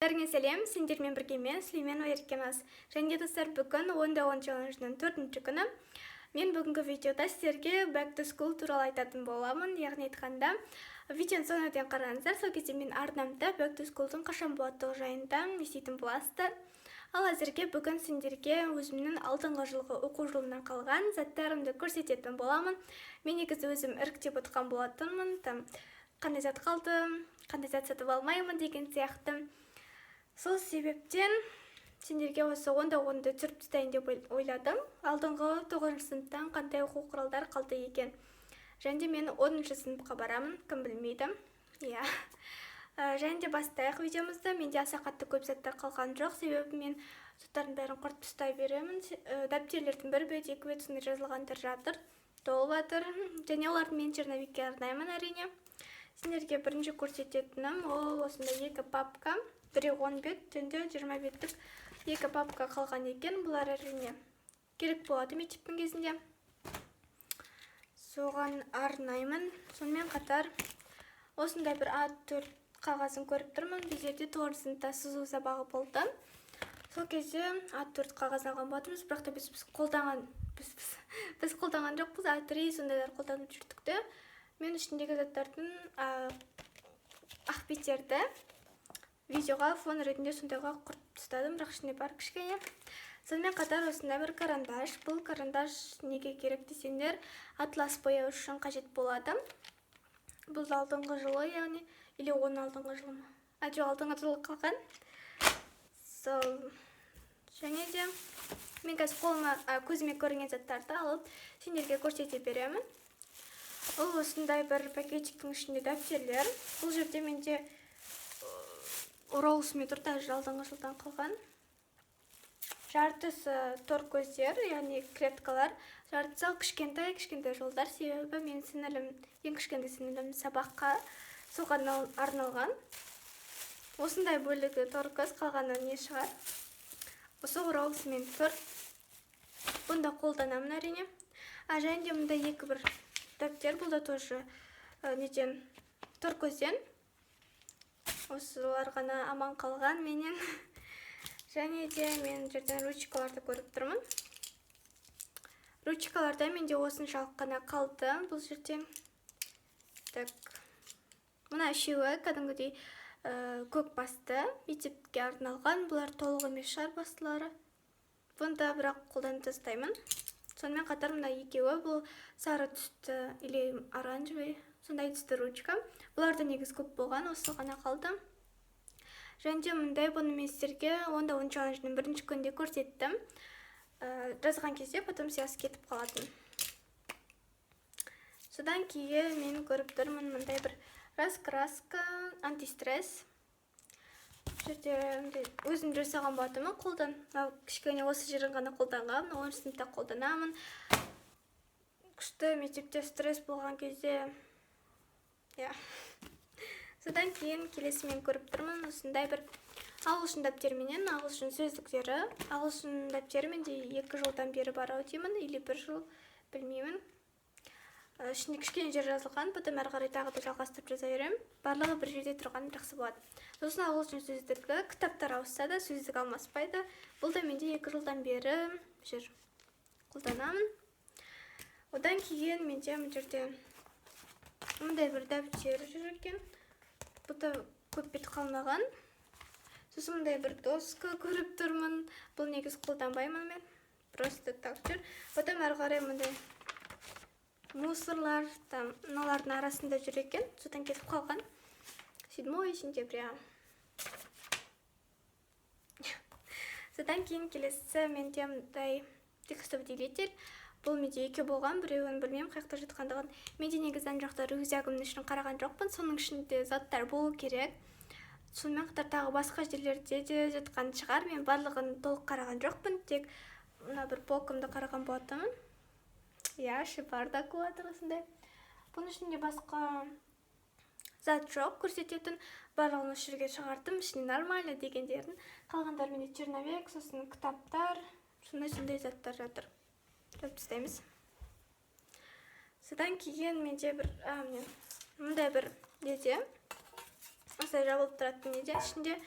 Бәріңе сәлем, сендермен бірге мен, Сүлейменова Еркеназ. Және де, достар, бүгін 10 да 10 челленджінің төртінші күні. Мен бүгінгі видеода сіздерге Back to School туралы айтатын боламын. Яғни айтқанда, видеоның соңына дейін қараңыздар, сол кезде мен арнамда Back to School'дың қашан болатындығы жайында еститін боласыздар. Ал әзірге бүгін сендерге өзімнің алдыңғы жылғы оқу жылынан қалған заттарымды көрсететін боламын. Мен негізі өзім іріктеп отқан болатынмын, там қандай зат қалды, қандай зат сатып алмаймын деген сияқты. Сол себептен сендерге осы 10 да 10-ды түсіріп тастайын деп ойладым. Алдыңғы тоғызыншы сыныптан қандай оқу құралдар қалды екен. Және де мен 10-шы сыныпқа барамын, кім білмейді. Иә. Және де бастайық видеомызды. Менде аса қатты көп заттар қалған жоқ, себебі мен заттардың бәрін құртып тастай беремін. Дәптерлердің бір бет, екі бет сондай жазылғандар жатыр, толып жатыр. Және оларды мен черновикке арнаймын, әрине. Сендерге бірінші көрсететінім ол осындай екі папка. Біреу 10 бет, және 20 беттік екі папка қалған екен. Бұлар, әрине, керек болады мектептің кезінде. Соған арнаймын. Сонымен қатар осындай бір А4 қағазын көріп тұрмын. Біздерде тоғызыншы сыныпта сызу сабағы болды. Сол кезде А4 қағаз алған болатынбыз, бірақ та біз қолданған жоқпыз, А3 сондайлар қолданып жүрдік те. Мен ішіндегі заттардың ақ беттерді видеоға фон ретінде сондайға құртып тастадым, бірақ ішінде бар кішкене. Сонымен қатар осындай бір карандаш. Бұл карандаш неге керек десеңдер, атлас бояу үшін қажет болады. Бұл алдыңғы жылы, яғни, или оның алдыңғы жылы ма? А, жоқ, алдыңғы жылы қалған. Сол, және де мен қазір қолыма, көзіме көрінген заттарды алып, сендерге көрсете беремін. Ол осындай бір пакетиктің ішінде дәптерлер. Бұл жерде менде ораусымен тұр, даже алдыңғы жылдан қалған. Жартысы тор көздер, яғни клеткалар, жартысы ал кішкентай кішкентай жолдар, себебі менің сіңілім, ең кішкентай сіңілім сабаққа соған арналған. Осындай бөлігі тор көз, қалғаны не шығар. Осы ораусымен тұр, бұны да қолданамын, әрине. А және де мында екі бір дәптер, бұл да тоже неден, тор көзден. Осылар ғана аман қалған менен. Және де мен мына жерден ручкаларды көріп тұрмын. Ручкаларда менде осыншалық қана қалды бұл жерде. Так, мына үшеуі кәдімгідей көк басты, мектепке арналған. Бұлар толық емес шығар бастылары, бұны да бірақ қолданып тастаймын. Сонымен қатар мына екеуі, бұл сары түсті или оранжевый, сондай түсті ручка. Бұларда негізі көп болған, осы ғана қалды. Және де мындай, бұны мен сіздерге 10 да 10 челлендждің бірінші күнінде көрсеттім. Жазған кезде потом сиясы кетіп қалатын. Содан кейін мен көріп тұрмын мындай бір раскраска, антистресс. Бұл жерде мындай өзім жасаған болатынмын қолдан. Мынау кішкене осы жерін ғана қолданғанмын, 10-шы сыныпта қолданамын. Күшті мектепте стресс болған кезде, иә. Содан кейін келесі мен көріп тұрмын осындай бір ағылшын дәптерменен ағылшын сөздіктері. Ағылшын дәптері менде 2 жылдан бері бар ау деймін, или бір жыл, білмеймін. Ішінде кішкене жер жазылған, потом әрі қарай тағы да жалғастырып жаза беремін. Барлығы бір жерде тұрған жақсы болады. Сосын ағылшын сөздігі, кітаптар ауысса да, сөздік алмаспайды. Бұл да менде 2 жылдан бері жүр, қолданамын. Одан кейін менде мына жерде мындай бір дәптер жүр екен, бұл да көп бет қалмаған. Сосын мындай бір доска көріп тұрмын. Бұл негізі қолданбаймын мен, просто так жүр. Потом әрі қарай мындай мусорлар, там мыналардың арасында жүр екен, содан кетіп қалған. 7 сентября. Содан кейін келесі менде мындай текстовыделитель. Бұл менде екеу болған, біреуін білмеймін қай жақта жатқандығын. Менде негізі ана жақта рюкзагімнің ішін қараған жоқпын, соның ішінде заттар болу керек. Сонымен қатар тағы басқа жерлерде де жатқан шығар, мен барлығын толық қараған жоқпын, тек мына бір полкамды қараған болатынмын. Иә, іші бардак жатыр осындай. Бұның ішінде басқа зат жоқ көрсететін, барлығын осы жерге шығардым, ішіне нормально дегендерін. Қалғандары менде черновик, сосын кітаптар, сондай сондай заттар жатыр, жауып тастаймыз. Содан кейін менде бір міне, мындай бір неде, осылай жабылып тұратын неде, ішінде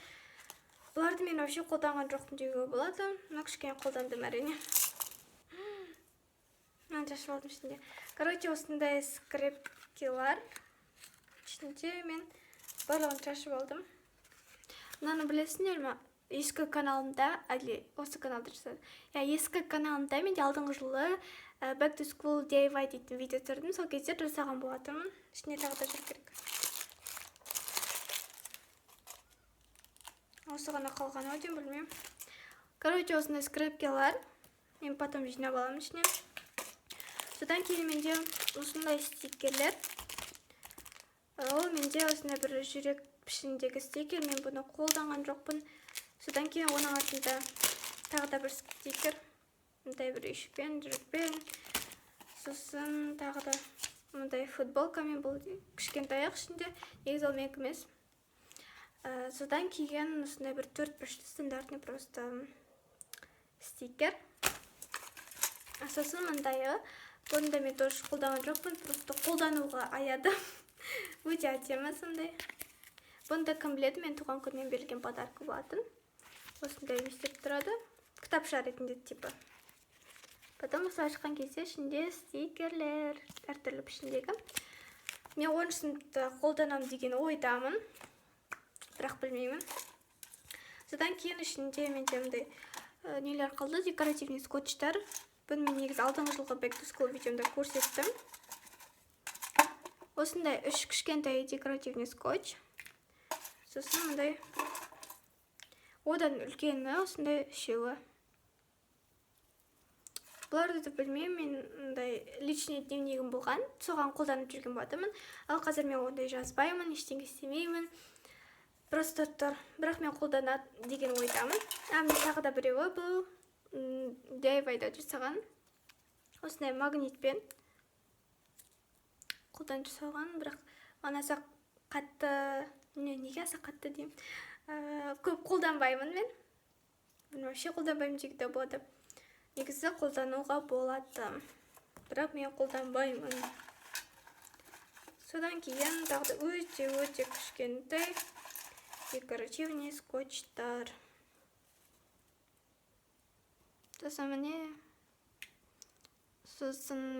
Бұларды мен вообще қолданған жоқпын деуге болады. Но кішкене қолдандым, әрине. Мынаны шашып алдым ішінде. Короче, осындай скрепкилар. Ішінде мен барлығын шашып алдым. Мынаны білесіңдер ме? Ескі каналымда, әлі осы каналда жасадым. Иә, ескі каналымда менде алдыңғы жылы Back to School DIY дейтін видео түсірдім. Сол кезде жасаған болатынмын. Ішінде тағы да жүру керек. Осы ғана қалған ау деймін, білмеймін. Короче, осындай скрепкилар. Мен потом жинап аламын ішіне. Содан кейін менде осындай стикерлер. Ол менде осындай бір жүрек пішіндегі стикер. Мен бұны қолданған жоқпын. Содан кейін оның артында тағы да бір стикер. Мындай бір үйшікпен, жүрекпен. Сосын тағы да мындай футболкамен, бұл кішкентай ақ ішінде. Негізі ол менікі емес. Содан кейін осындай бір төрт бұрышты стандартный просто стикер. Сосын мындайы. Бұны да мен тоже қолданған жоқпын, просто қолдануға аядым. Өте әдемі сондай. Бұны да кім біледі, мен туған күнімнен берілген подарка болатын. Осындай не істеп тұрады. Кітапша ретінде типа. Потом осы ашқан кезде ішінде стикерлер әртүрлі пішіндегі. Мен 10 сыныпта қолданамын деген ойдамын. Бірақ білмеймін. Содан кейін ішінде менде мындай нелер қалды, декоративный скотчтар. Бұны мен негізі алдыңғы жылғы Back to School видеомда көрсеттім. Осындай үш кішкентай декоративный скотч. Сосын мындай одан үлкені осындай үшеуі. Бұларды да білмеймін, мен мындай личный дневнигім болған, соған қолданып жүрген болатынмын. Ал қазір мен ондай жазбаймын, ештеңе істемеймін. Просто тұр. Бірақ мен қолданады деген ойдамын. Міне тағы да біреуі бұл DIY-да жасаған. Осындай магнитпен қолдан жасалған, бірақ маған аса қатты, неге аса қатты деймін, көп қолданбаймын мен. Вообще қолданбаймын деуге де болады. Негізі қолдануға болады, бірақ мен қолданбаймын. Содан кейін тағы да өте-өте кішкентай декоративный скотчтар. Сосын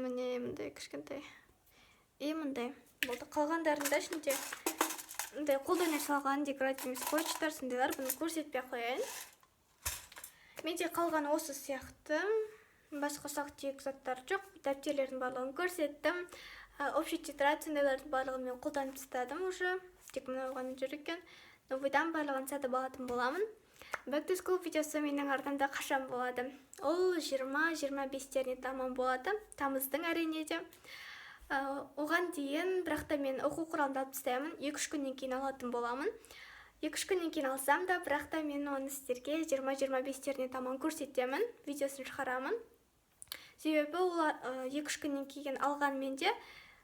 міне мындай кішкентай. И мындай болды. Қалғандарында ішінде мындай қолдан жасалған декоративный скотчтар, сондайлар, бұны көрсетпей ақ қояйын. Менде қалған осы сияқты. Басқа ұсақ-түйек заттар жоқ. Дәптерлердің барлығын көрсеттім. Общий тетрадь сондайлардың барлығын мен қолданып тастадым уже. Тек мынау ғана жүр екен. Новыйдан барлығын сатып алатын боламын. Back to School видеосы менің арнамда қашан болады? Ол 20-25-теріне таман болады. Тамыздың әрине де. Оған дейін, бірақ та мен оқу құралымды алып тастаймын. 2-3 күннен кейін алатын боламын. 2-3 күннен кейін алсам да, бірақ та мен оны сіздерге 20-25-теріне таман көрсетемін, видеосын шығарамын. Себебі ол 2-3 күннен кейін алған менде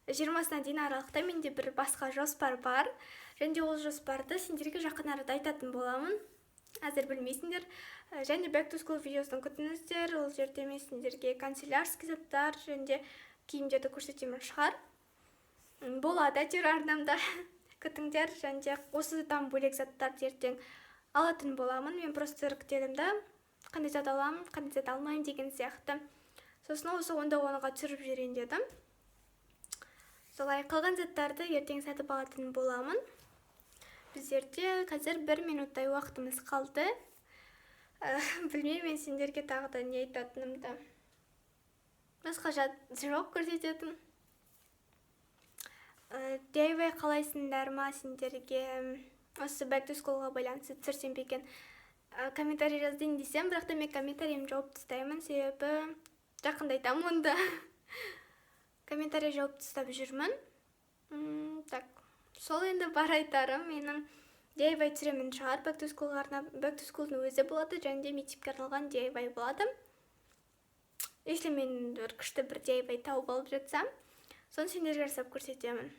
20-сына дейін аралықта менде бір басқа жоспар бар. Және де ол жоспарды сендерге жақын арада айтатын боламын. Әзір білмейсіңдер. Және Back to School видеосын күтіңіздер. Ол жерде мен сендерге канцелярский заттар және де киімдерді көрсетемін шығар. Болады әйтеуір арнамда. Күтіңдер. Және де осыдан бөлек заттарды ертең алатын боламын. Мен просто іріктедім да, қандай зат аламын, қандай зат алмаймын деген сияқты. Сосын осы онда онға түсіріп жіберейін дедім. Солай қалған заттарды ертең сатып алатын боламын. Біздерде қазір 1 минуттай уақытымыз қалды. Білмеймін мен сендерге тағы да не айтатынымды. Басқа жоқ көрсететін. DIY қалайсыңдар ма сендерге? Осы Back to School'ға байланысты түсірсем бе екен? Комментарий жаздың десем, бірақ та мен комментарийімді жауып тастаймын, себебі жақында айтамын онда. Комментарий жауып тастап жүрмін. Так, сол енді бар айтарым менің. DIY түсіремін шығар Back to School'ға арнап. Back to School'дың өзі болады, және де мектепке арналған DIY болады. Если мен бір күшті бір DIY тауып алып жатсам, соны сендерге жасап көрсетемін.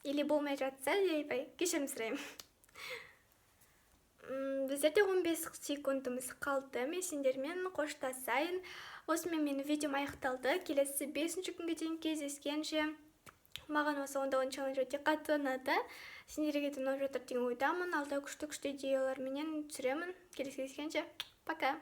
Или болмай жатса DIY, кешірім сұраймын. Біздерде 15 секундымыз қалды. Мен сендермен қоштасайын. Осымен менің видеом аяқталды. Келесі 5 күнге дейін кездескенше. Маған осы онда он челлендж өте қатты ұнады. Сендерге де ұнап жатыр деген ойдамын. Алда күшті-күшті идеяларменен түсіремін. Келесі кездескенше, пока!